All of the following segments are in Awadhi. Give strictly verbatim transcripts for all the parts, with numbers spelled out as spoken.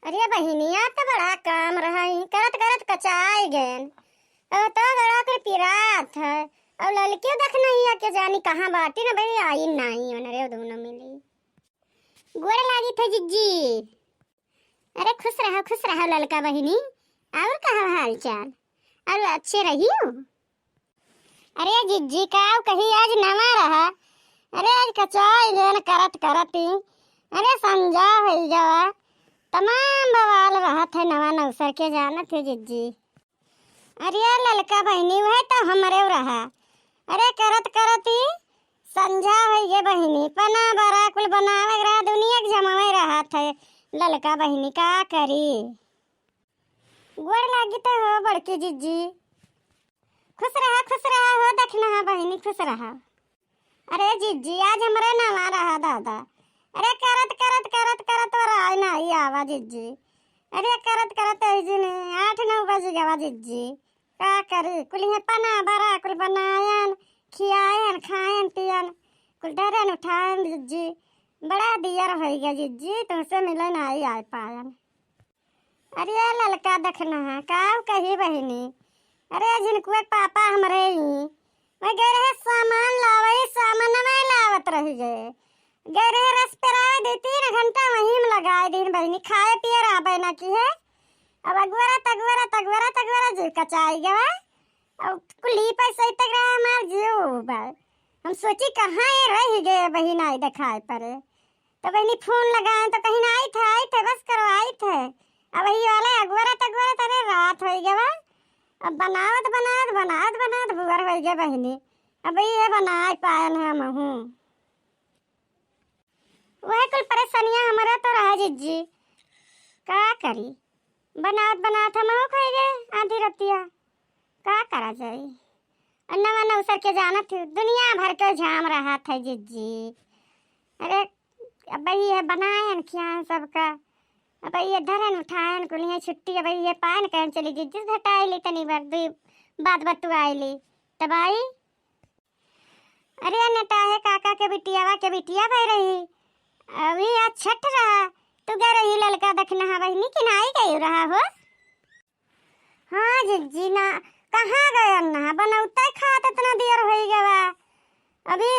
अरे बहिनिया, तो बड़ा काम रहा ही, करत करत कचाई गएन। अब तो बड़ा कर पिरात है। अब ललकियो देख नहीं है, के जानी कहाँ बाटी न बहिनी, आई नहीं, अरे दोनों मिली। गोड़ लागी थे जिज्जी। अरे खुश रहो, खुश रहो ललका बहिनी। और कहा हाल चाल? और अच्छे रहियो? अरे जिज्जी, का कही, आज नवा रहा। अरे आज कचाई गएन करत करत ही। अरे संझा होई गवा। तमाम बवाल रहत है नवा नौसर के, जानत है जिज्जी। अरे ललका बहिनी, वह तो हमरे रहा। अरे करत करत ही संझा होई गे बहिनी, पना बरा कुल बनावे रहा, दुनिया के जमावे रहत है ललका बहिनी, का करी। गोड़ लागी तो हो बड़की जिज्जी। खुश रहा, खुश रहा हो दखिनहा बहिनी, खुश रहा। अरे जिज्जी, आज हमरे नवा रहा दादा। अरे करत करत करत करत और आय नहीं आवा जिज्जी। अरे करत करत ऐ जिन आठ नौ बज गवा जिज्जी। का करी, कुल ये पना बरा कुल बनायन, खियायन, खायन पियन, कुल डरन उठायन जिज्जी। बड़ा दियर होई गया जिज्जी, तुमसे मिले नहीं आय पायन। अरे ललका दखिनहा, काउ कही बहिनी। अरे झिनकुआ के पापा हमरे ही, वह गए रहे सामान लावे, सामान में लावत रह गए। गए रहे रस पेरावे, दो तीन घंटा वहीं में लगाए दिन बहिनी, खाए पिए रहबे ना की है। अब अगुअरा तगुअरा तगुअरा तगुअरा जीव कचाई गवा। अब कुली पैसा तक रहा हमार जीव बा। हम सोची कहाँ ये रह गए बहिन, आई दिखाई पड़े। तो बहिनी फोन लगाए तो कहीं ना आई थे, आई थे, बस करो आई थे। अब वही वाला अगुअरा तगुअरा तरे रात होई गवा। अब बनावत बनावत बनावत बनावत बुअर होई गए बहिनी। अब ये बनाए पायन हम हूँ। वह कुल परेशानियाँ हमारा तो रहा जिज्जी, का करी। बनावत बनावत हम हो खाई गए आधी रतिया, का करा जाए। और नवा नौसर के जानत हो, दुनिया भर के झाम रहत है जिज्जी। अरे अब ये बनायन खियान सबका, अब ये धरन उठायन कुलिया छुट्टी, अब ये पान कहन चली जिज्जी, घटाई ली तनी बार दुई बात बतुआई ली। तब आई अरे नेटाहे काका के बिटियावा के बिटिया भई रही। अभी आज छठ रहा, तू गए रही ललका दखिनहा बहिनी कि नाई गई रहा हो? हाँ जिज्जी ना, कहाँ गए अन्ना? बनौते खात इतना देर होई गवा। अभी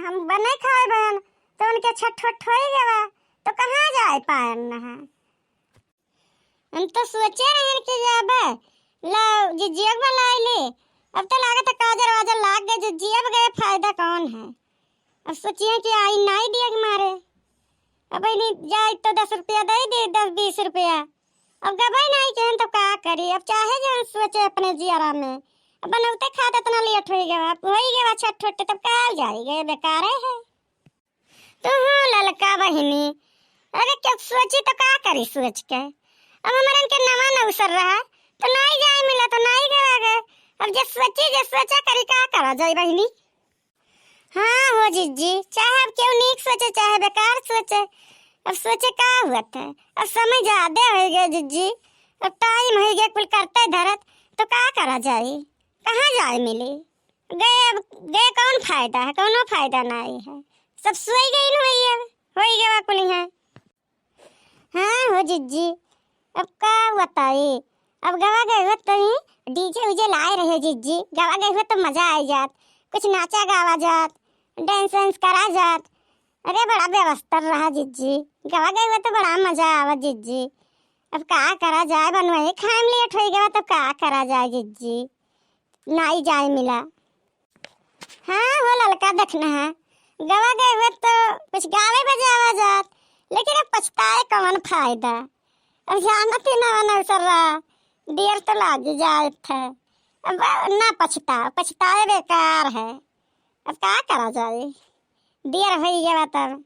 हम बने खाए बहन, तो उनके छठ वठ होई गवा, तो कहाँ जाए पाए अन्ना? हम तो सोचे रहन कि जाबे, ला जिज्जिया के बुलाई ले। अब तो लागत है काजर वाजर लाग गए जिज्जी, अब गए फायदा कौन है। अब सोचिए कि आई नाई दिया के मारे। अब इन्हीं जाए तो दस रुपया दे दे, दस बीस रुपया। अब गबे नाई कहन तो का करी, अब चाहे जहाँ सोचे अपने जियरा में। अब बनौते खात इतना लेट होई गवा, अब होई गवा छठ वठ, तब का जाई गए, बेकारे है। तो हो ललका बहिनी, अरे क्यों सोची तो का करी सोच के। अब हमरन के नवा नौसर रहा, तो नाई जाए मिला, तो नाई गवा गए। अब जे सोची, जे सोचा करी, का करा जाए बहिनी। हाँ हो जिज्जी, चाहे अब क्यों नीक सोचे, चाहे बेकार सोचे, अब सोचे का हुआ था। अब समय ज्यादा हो गया जिज्जी, अब टाइम हो गया, कुल करते धरत, तो का करा जाए, कहाँ जाए मिली। गए अब, गए कौन फायदा है, कौनो फायदा नाई है। सब सोई गई न होई, अब होई गवा कुली है। हाँ हो जिज्जी, अब का बताई, अब गवा गए हो तो ही डीजे उजे लाए रहे जिज्जी, गवा गए हो तो मजा आई जात, कुछ नाचा गावा जात, डांस वांस करा जात। अरे बड़ा व्यवस्था रहा जिज्जी, गवा गए हो तो बड़ा मजा आवा जिज्जी। अब का करा जाए, बनवाई खाए में लेट होई गवा, तब का करा जाए जिज्जी, नाई जाए मिला। हाँ हो ललका दखिनहा, गवा गए हुए तो कुछ गावे बजावा जात, लेकिन अब पछताए कौन फायदा। अब जानत ही नवा नौसर रहा, देर तो लागी जाए थे। अब ना पछताओ, पछताए बेकार है। अब का करा जाए, देर होई गवा तब।